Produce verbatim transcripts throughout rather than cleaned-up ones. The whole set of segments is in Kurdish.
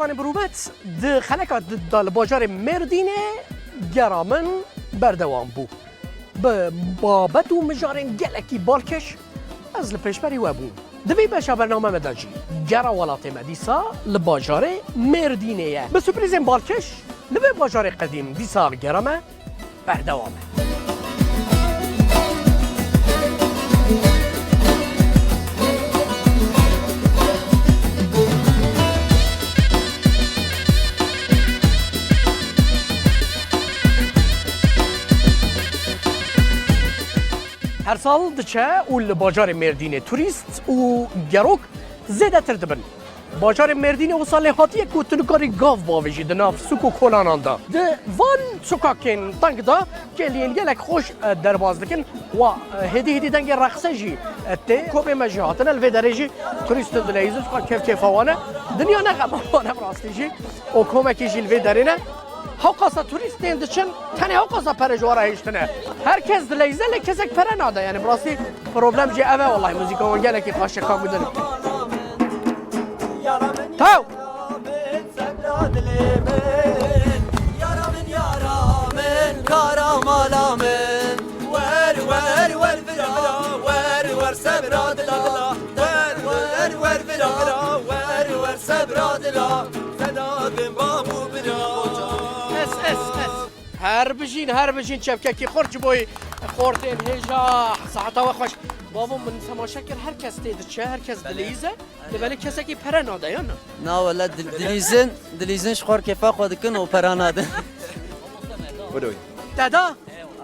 Bi rûmet di xeleka di- da li bajarê Mêrdînê gera min berdewam bû. Bi babet û mijarên gelekî balkêş ez li pêşberî we bûm. Di vî beşa bername me de jî gera welatê me dîsa li bajarê Mêrdînê ye. Bi surprîzên balkêş li vê bajarê qedîm dîsa gera me berdewam e. Her sal diçe û li bajarê Mêrdînê turîst û gerok zêdetir dibin. Bajarê Mêrdînê wisa lê hatiye ku tu nikarî gav bavêjî di nav sûk û kolanan de. Di van sokakên teng de kêliyên gelek xweş, e, derbas dikin. Wa, e, hêdî hêdî dengê reqsê jî, e, tê. Komê me jî hatine, li vê derê jî turîstin dileyîzin, çiqa kêf kêfa wan e. Dinya ne xema wan e bi rastî jî. Û komekî jî li vê derê ne. Hewqasa turîst tên diçin, tenê hewqasa pere ji we re hêştine. Her kes dileyze lê kesek pere nade. Yani bi rastî problem jî ev e, wellahî muzîka wan gelekî xweş e, ka gudin. Taw! Wer, wer, wer vira, wer, wer sebra dila. Wer, wer, wer vira, wer, wer sebra dila. Feda bin bab û bira. Es, es, es. Her bijîn, her bijîn çepkekî xurt ji bo xortên hêja. Saeta we xweş. Babo, min temaşe kir, her kes tê diçe, her kes dileyîze. Lê belê kesekî pere nade, ya na? Na wele, dil-, dilîzin, dilîzin ji xwe kêfa xwe dikin û pera nadin. Wilo. Te da?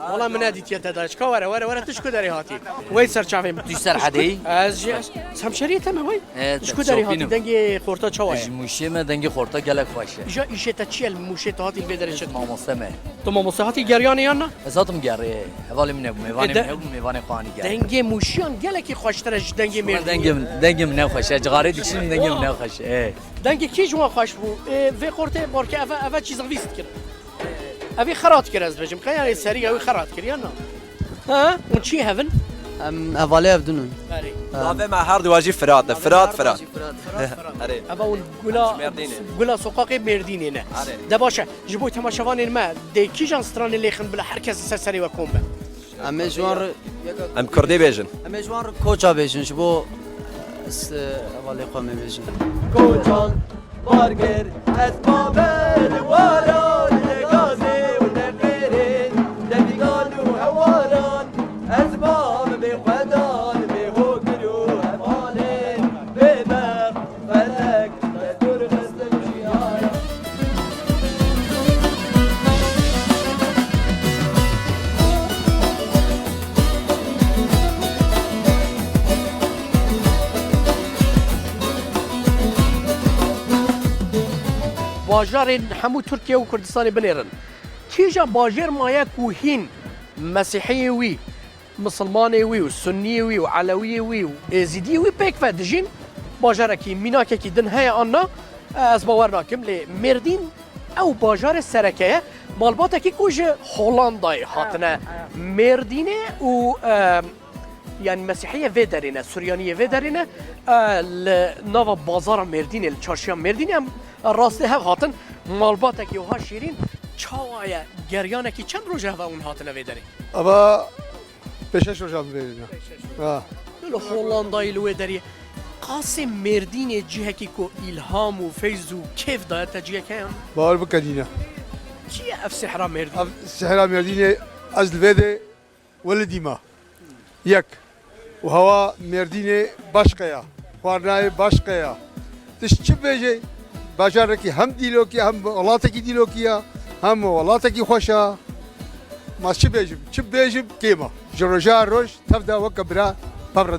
Wala min nedîtiye te da. Çika were, were, were, tu ji ku derê hatî? Wey ser çavê min. Tu ji Serhedê yî? Ez jî, ez hemşeriyê te me wey. E, ji ku derê hatî? Dengê xorta çawa ye? Ji Mûşê me, dengê xorta gelek xweş e. Îja îşê te çi ye li Mûşê tu hatî li vê derê çi? Mamoste me. Tu mamoste hatî geriyanê yan na? Ez hatim gerê. Hevalê min hebû, mêvanê E, de- min hebû, mêvanê xwe anî gerê. Dengê Mûşiyan gelekî xweştir e ji dengê Mêrdînê. Dengê min, dengê min ne xweş e. Cixarê dikişînim, dengê min ne xweş e. E. Dengê kî ji wan xweş bû? E, vê xortê borke eve, eve çîzivî dikir. Evî xerat kir ez dibêjim. Qe yani serî ew xerat kir ya na? Ha? Hûn çi hevin? Em hevalê hevdin in. Erê. Navê me her duwa jî Firat e. Firat, Firat. Firat, Firat. Erê. Eva hûn gula, Em ji Mêrdînê. Gula soqaqê Mêrdînê ne. Erê. De baş e. Ji bo temaşevanên me dê kîjan stranê lêxin bila her kes li ser serê we kom be. Em ê ji wan re Em kurdî bêjin. Em ê ji wan re koça bêjin ji bo s-, hevalê xwe me bêjin. Koçan bar kir, ez babe li waran, ne gazê û ne qêrê, ne bîgan û hewaran, ez bam bê xwedan, bê hogir û hevalê, bê bext. Bajarên hemû Tirkiye û Kurdistanê binêrin. Kîja bajêr maye ku hîn Mesîhiyê wî, Misilmanê wî û Sunniyê wî û Elewiyê wî û Êzîdiyê wî pêk ve dijîn, bajarekî mînakekî din heye an na, ez bawer nakim, lê Mêrdîn ew bajarê sereke ye. Malbatekî ku ji Holandayê hatine Mêrdînê û, e, yani Mesîhiyê vê derê ne, Suryaniyê vê derê ne, e, li nava bazara Mêrdînê, li çarşiya Mêrdînê em rastê hev hatin. Malbatekî wiha şîrîn çawa ye? Geryanekî çend roj e heva hûn hatine vê derê? Ava Pêşeş rojan bibêjin ya. Pêşeş rojan. Ha. Li Hollandayê li wê derê qasê Mêrdînê cihekî ku îlham û feyz û kêf daye te cihek heye? Bawer bike nîne. Çi ye ev sihra Mêrdînê? Ev sihra Mêrdînê ez li vê de welidî me. Yek. Û hewa Mêrdînê başqe ya. Xwarinayê başqe ya. Tu çi bêjê? Bajarekî hem dîlokî, hem welatekî dîlokî ya, hem welatekî xweş a. Ma çi bêjim? Çi bêjim kêm a. Ji roja roj tev de weke bira pevre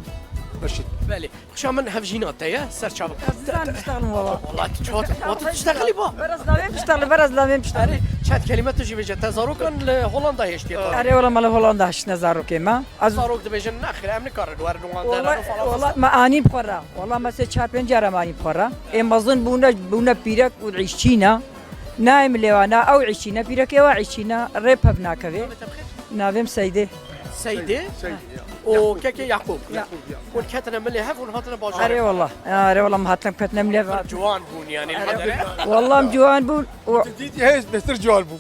meşin. Belê. Xweşa min hevjîna te ye, ser çavik. Ez dizan biştexlim wala. Wala tu çawa, wala tu tiştexilî ba. Beraz lavên biştexlim, beraz lavên biştexlim. Erê, çend kelîme tu jî bêje, te zarokan li Holanda hêştiye. Erê, wala me li Holanda hiştine zarokê me. Ez zarok dibêjin, nexêr, em nikarin werin wan deran û falan. Wala me anî bi xwe re. Wala me sê çar pênc cara me anî bi xwe re. Ê mezin bûne, bûne pîrek û îşçî ne. Nayê min lê wana, ew îşçî ne, pîrekê wa îşçî ne, rê pev nakeve. Navê min Seydê. Seydê? Seydê, ya. û kekê Yaqûb. Hûn ketine milê hev, hûn hatine bajarê. Erê wallah. Erê wallah, em hatin ketine milê hev. Ciwan bûn yanî li vê derê. Wallah em ciwan bûn. Dîtî hêz bêtir ciwan bû.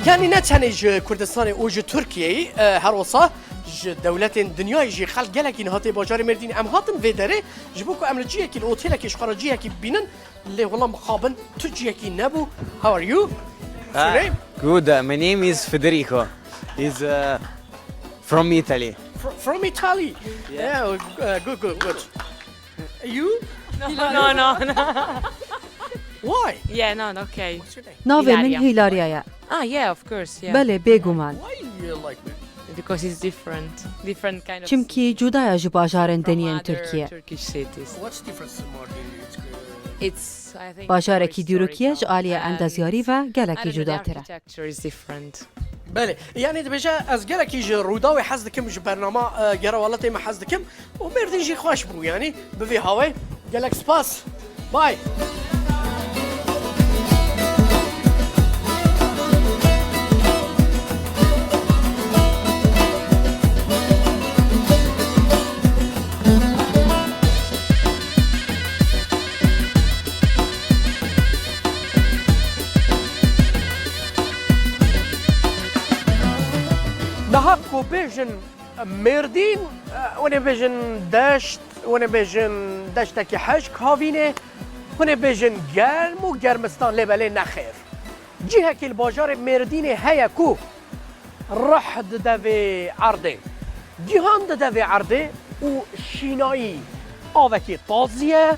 Yanî ne tenê ji Kurdistanê û ji Tirkiyeyê, e, her wisa ji dewletên dinyayê jî xelk gelekî niha tê bajarê Mêrdînê. Em hatin vê derê ji bo ku em li cihekî, li otêlekê ji xwe re cihekî bibînin, lê wela mixabin tu cihekî nebû. How are you? What's your name? Good. Uh, my name is Federico. He's uh, from Italy. Fr- from Italy? Yeah. Yeah, uh, good, good, good. You? No, no, no, no. Why? Yeah, no, no, okay. What's your name? Navê min Hilaria. Hilaria ye. Ah, yeah, of course, yeah. Belê, bêguman. Why you like me? Because it's different. Different kind of Çimkî cuda ye ji bajarên din yên Tirkiye. Turkish cities. What's different in Mardin? It's, uh, it's, I think, bajarekî dîrokî ye, ji aliyê endezyarî ve gelekî cudatir e. I don't know, the architecture is different. Belê, yanî dibêje ez gelekî ji Rûdawê hez dikim, ji bernama, e, Gera Welatê me hez dikim. û Mêrdîn jî xweş bû, yanî bi vî hawê gelek spas. Bye. Niha ku bêjin Mêrdîn, e, hûn ê bêjin deşt, hûn ê bêjin deştekî hişk havînê, hûn ê bêjin germ û germistan, lê belê nexêr. Cihekî li bajarê Mêrdînê heye ku rih dide vê erdê, gihan dide vê erdê û şînayî avekî tazî ye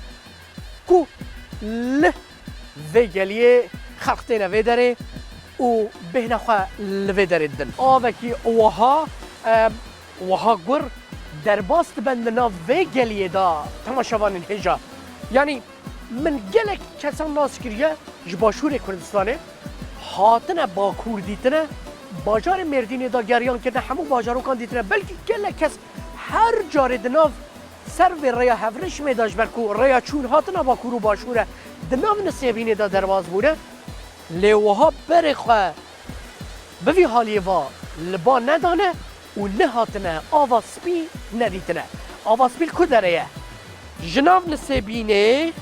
ku li vê geliyê xelq têne vê derê û bêhna xwe li vê derê didin. Avekî wiha, em, wiha gur derbas dibin li nav vê geliyê de temaşevanên hêja. Yanî min gelek kesan nas kiriye ji Başûrê Kurdistanê, hatine Bakur dîtine, bajarê Mêrdînê de geriyan kirine, hemû bajarokan dîtine. Belkî gelek kes her carê di nav ser vê rêya hevrêşimê de, ji ber ku rêya çûn hatina Bakur û Başûr e, di nav Nisêbînê de derbas bûne, lê wiha berê xwe bi vî haliyê ve li ba nedane û nehatine ava spî nedîtine. Ava spî li ku derê ye? Ji nav Nisêbînê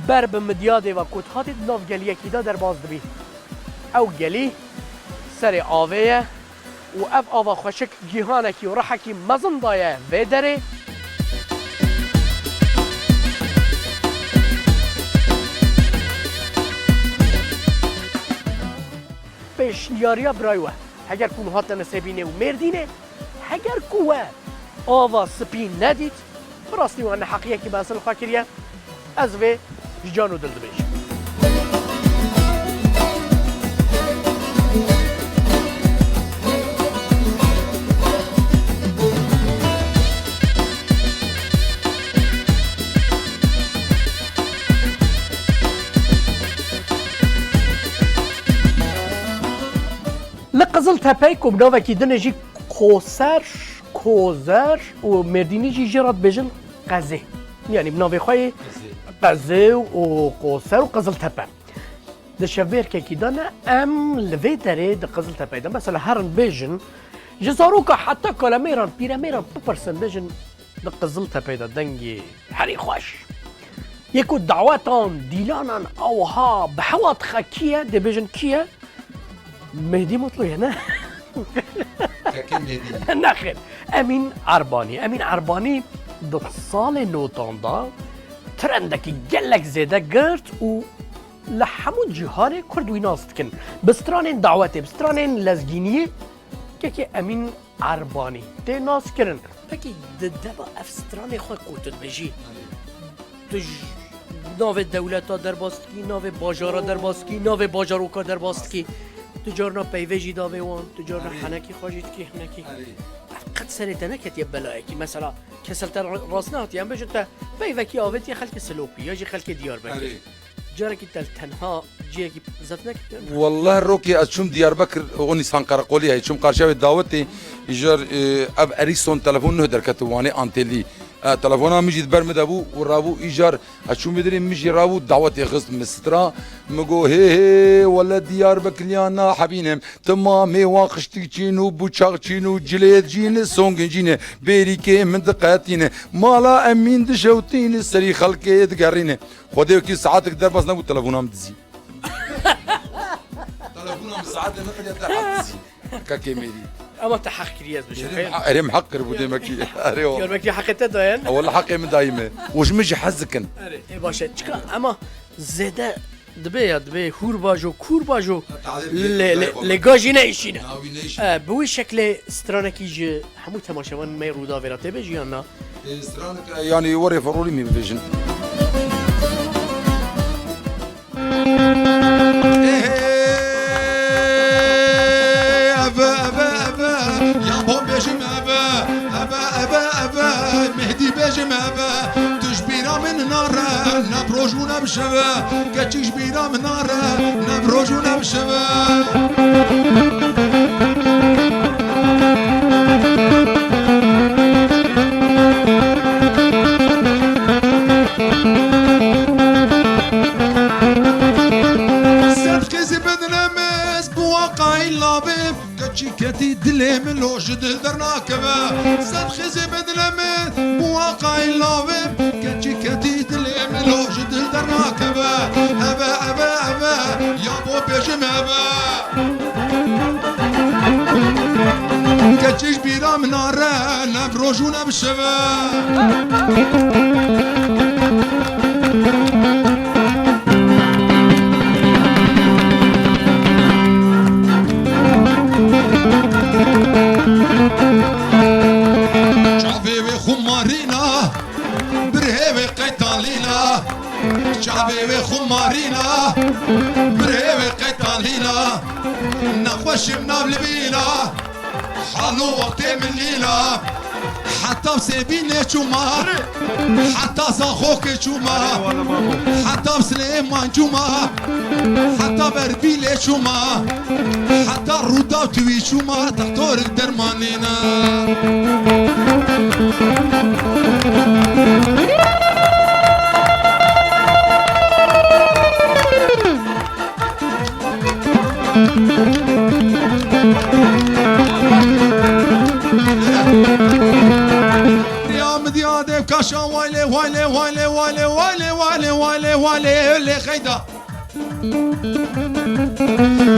ber bi Midyadê ve ku dihatî di nav geliyekî de derbas dibî. Ew gelî serê avê ye. û ev ava xweşik gihanekî û rihekî mezin daye vê derê. Pêşniyariya birayê we, heger ku hûn hatine Nisêbînê û Mêrdînê, heger ku we ava spî nedît, bi rastî we neheqiyekî bi esil xwe kiriye. Ez vê ji can û dil dibêjim. Li Qiziltepeyê ku bi navekî din e jî Koser, Kozer û Mêrdînî jî jê re dibêjin Qezê. Yanî bi navê xwe yê Qezê û Qoser û Qiziltepe. Di şevbêrkekî de ne em li vê derê di Qiziltepeyê de. Mesela herin bêjin, ji zaroka heta kalemêran, pîremêran bipirsin, bêjin di Qiziltepeyê de dengê herî xweş. Yê ku dawetan, dîlanan, awha bi hewa dixe kî ye, dê bêjin kî ye? Mehdî Mutlu ye, ne? Kekê Mehdî. Nexêr. Emîn Erbanî. Emîn Erbanî di salê notan de trendekî gelek zêde girt û li hemû cîhanê Kurd wî nas dikin. Bi stranên dawetê, bi stranên lezgîniyê kekê Emîn Erbanî tê nas kirin. Pekî di dema ev stranê xwe ku tu dibêjî, tu ji navê dewleta derbas dikî, navê bajara derbas dikî, navê bajaroka derbas dikî. Tu carna peyvê jî davê wan, tu carna Erê. Henekî xwe jî dikî, henekî. Erê. Ev qet serê te neketiye belayekî. Mesela, kesel te ra-, rast nehatiye, em bêjin te peyvekî avêtiye xelkê Silopî ya jî xelkê Diyarbekir. Erê. Carekî te li tenha ciyekî zeft nekirtiye? Wallah rokê ez çûm Diyarbekir, o Nîsan Qereqolî heye, çûm qarşiya wê dawetê, îcar, e, ev Ericsson telefon nuh derketibo wanê antelî. E, telefona min jî di ber min de bû û rabû îcar ez çûm vê derê, min jî rabû dawetê xist min sitra. Min got, hê hê, wele Diyarbekiriya nahebînim. Timamê wa xiştikçîn û bûçaxçîn û cilêtcîn, songêncîne, bêrîkê min diqetîne. Mala Emîn dişewtîne, serî xelkê digerîne. Xwedê wekî saetek derbas nebû, telefona min dizî. Telefona min saetê min qediya derhat dizî. Kekê Mêrî. Ama te heq kiriye ez bişim. Erê min heq, erê min heq kiribû demekî. Erê o. Diyarbekirî heqê te dayen. Wele heqê min dayî me. Û ji min jî hez dikin. Erê, ê baş e. Çika ema zêde dibe ya, dibe hûr bajo, kûr bajo. Lê, lê, lê ga jî neîşîne. E, bi wî şeklê stranekî ji hemû temaşevanên me yê Rûdawê re tê bêjî yan na? E, stranek, e, yanî werê ferorî min bibêjin. Eve, eve, eve, ya bo bêjim eve, eve, eve, eve, Mehdî bêjim eve, tu ji bîra min nare, ne bi roj û ne bi şeve, keçik ji bîra min nare, ne bi roj û ne bi şeve. Sed xêzî bedine me ez bi waqayî lavê, keçî ketî dilê min lo ji dil dernakeve. Sed xêzî bedine me bi waqayî lavê, keçî ketî dilê min lo ji dil dernakeve. Eve, eve, eve, ya bo bêjim eve. Keçik ji bîra min nare, ne bi roj û ne bi şeve. Çavê wê xumarîna, birhê wê qeytalîna. Çavê wê xumarîna, birhê wê qeytalîna. Nexweşim nav libîna, halo wextê min lîna. Heta Sêbînê çûma, heta Zaxokê çûma, heta Silêman çûma, heta Berbîlê çûma, heta Rûdaw Tiwî çûma, doktorik dermanîna. Ya min diya dev kaşa, wayle, wayle, wayle, wayle, xeyda.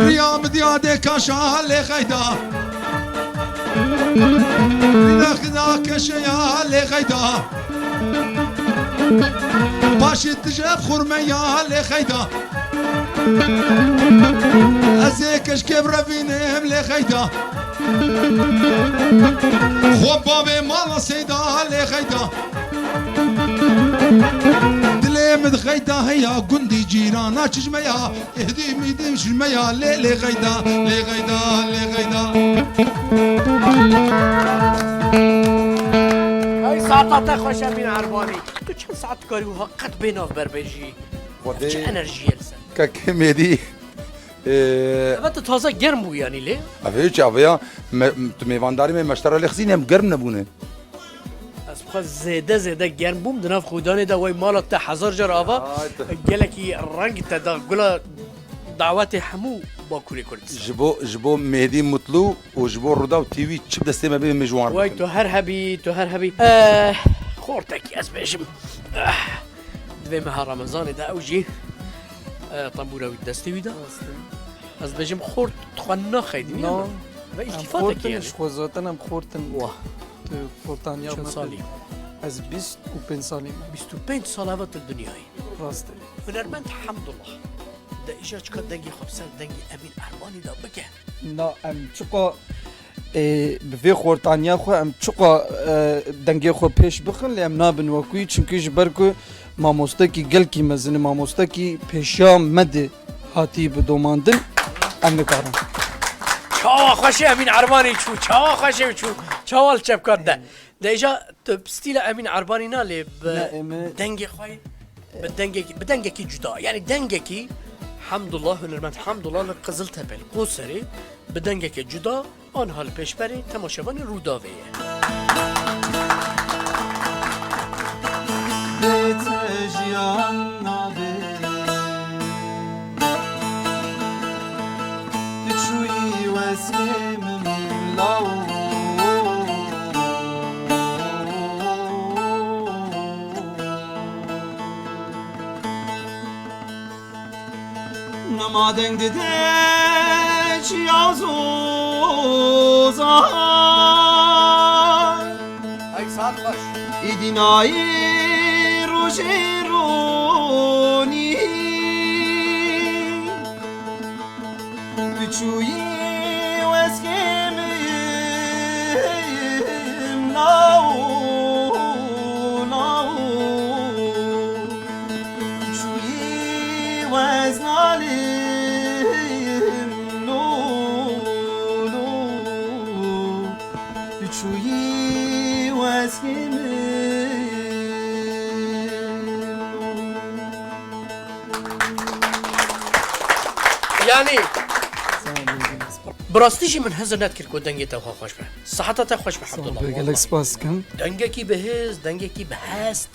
Riya min diya de kaşa lê xeyda. Rîna xida keşeya lê xeyda. Paşê tije xurmeya lê xeyda. Ez ê keşkê birevînim lê xeyda. Xwe bavê mala Seyda lê xeyda. Dilê min xeyda heya gundî cîrana çijmeya. Êhdî mîdî çijmeya lê lê xeyda, lê xeyda, lê xeyda. Ay saeta te xweş e Emîn Erbanî. Tu çend saet dikarî wiha qet bê navber bêjî? Xwedê. Çi enerjiyê li ser? Kek Mêdî. Ee, Eve tu taze germ bû yanî lê? Ev hiç aveya me, tu mêvandarî me meştera lê xizîn em germ nebûne. Ez xwe zêde zêde germ bûm di nav xudanê de, wey mala te hezar car ava. Ay, te- Gelekî reng te da gula dawetê hemû Bakurê Kurdistan. Ji bo, ji bo Mêdî Mutlu û ji bo Rûdaw T V çi bi destê me bê, me ji wan Wey bikin. Tu her hebî, tu her hebî. Eh, xortekî ez bêjim. Eh. Di vê meha Remezanê de ew jî, e, tembûra wî destê wî de. Rast e. Ez dibêjim xort xwe naxeyidî, na? Ve Em îltifatekî xortin, yani. Ji xwe zaten em xortin. Wah. Tu xortaniya Çend me salî? Ez bîst û pênc salî me. Bîst û pênc sal eve tu dinyayê. Rast e. Hunermend Hemdullah. De îja çika dengê xwe bi ser dengê Emîn Erbanî de bike. Na, em çiqa, e, bi vê xortaniya xwe em çiqa, e, dengê xwe pêş bixin, lê em nabin wekî, çimkî ji ber ku mamostekî gelkî mezin e, mamostekî pêşiya me de hatî bi domandin, em nikarin. Çawa xweşê Emîn Erbanî çû, çawa xweşê çû, çawa li çepkat de. De îja tu bi stîla Emîn Erbanî na, lê bi Ne, em ê dengê xwe Bi dengekî, bi dengekî cuda, yanî dengekî Hemdullah, hunermend Hemdullah li Qiziltepe, li Qoserê, bi dengekî cuda, aniha li pêşberî temaşevanên Rûdawê ye. Bê te jiyan nabe. Tu çûyî wezgê min law. Nema deng dide çiya zoza. Ay, saet xweş. Îdî nayê rojê ronî. Tu çûyî wezgê min law, law. Tu çûyî wezna lê min lo, lo. Tu çûyî wezgê min lo. Yanî, bi rastî jî min hizir nedikir ku dengê te wiha xweş be. Siheta te xweş be, Sağ ol, Abdullah, gelek wallahî. Spas dikim. Dengekî bi hêz, dengekî bi hest.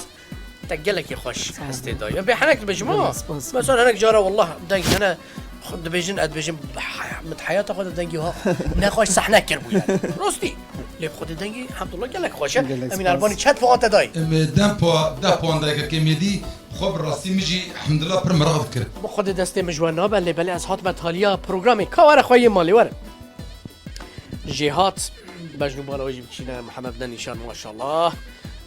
Te gelekî xweş Sağ ol. Hestê daye. Bê henek dibêjim, Gelek ha. Spas. Mesela hinek cara, wallah, deng hene, xwe dibêjin, ez dibêjim, haya-, min heyata xwe de dengî ha nexweş sehne kiribû yani. Rastî. Lê bi Xwedê dengî, hemdullah, gelek xweş e. Gelek Emîn spas. Erbanî çet fate dayî. Em, dem pa, deh puan dayî kekê Mêdî, xwe bi rastî min jî, hemdullah, pir meraq dikir. Bi Xwedê destê min ji we nabe, lê belê ez hatime taliya programê. Ka were xwe yê malê, were. Jêhat, bejn û bala wê jî biçîne, Mihemed ne nîşan, maşallah.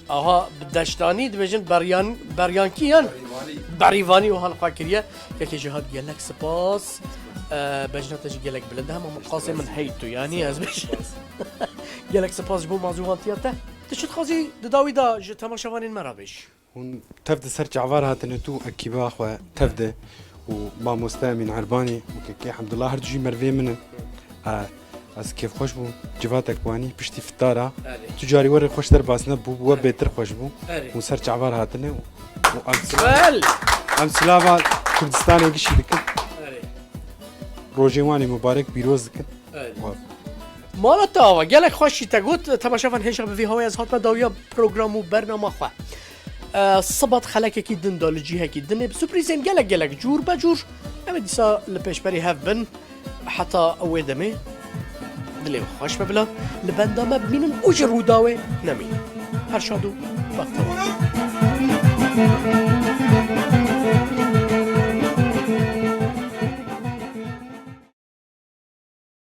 Aha, bi deştanî dibêjin beryan-, beryankî yan? Berîvanî. Berîvanî wiha li xwe kiriye. Kekê Jêhat, gelek spas. E, bejna te jî gelek bilind e, hema miqasê min hey tu, yanî ez bêjim. Gelek spas ji bo mazûwantiya te. Tu çi dixwazî di dawî de ji temaşevanên me re bêjî? Hûn tev di ser çavar hatine tu û ekîba xwe tev de û mamoste Emîn Erbanî û kekê Hemdullah her du jî merivê min in. Ha, ez kêfxweş bûm. Civatek wanî piştî fitara. Erê. Tu carî werê xweş derbas nebû, we Erê. Bêtir xweş bû. Erê. Hûn ser çavar hatine û, û em silav, Wel! Em silava Kurdistanê gişî dikin. Erê. Rojê wan ê mubarek pîroz dikin. Erê. Wa- Mala te ava, gelek xweşî te got, temaşevan hêja bi vî hawê ez hatime dawiya program û bernama xwe. E, sibat xelekekî din da li cihekî dinê bi surprîzên gelek gelek cûr be cûr. Em ê dîsa li pêşberî hev bin. Heta wê demê dilê we xweş be bila. Li benda me bimînin û ji Rûdawê nemînin. Her şad û bextewar.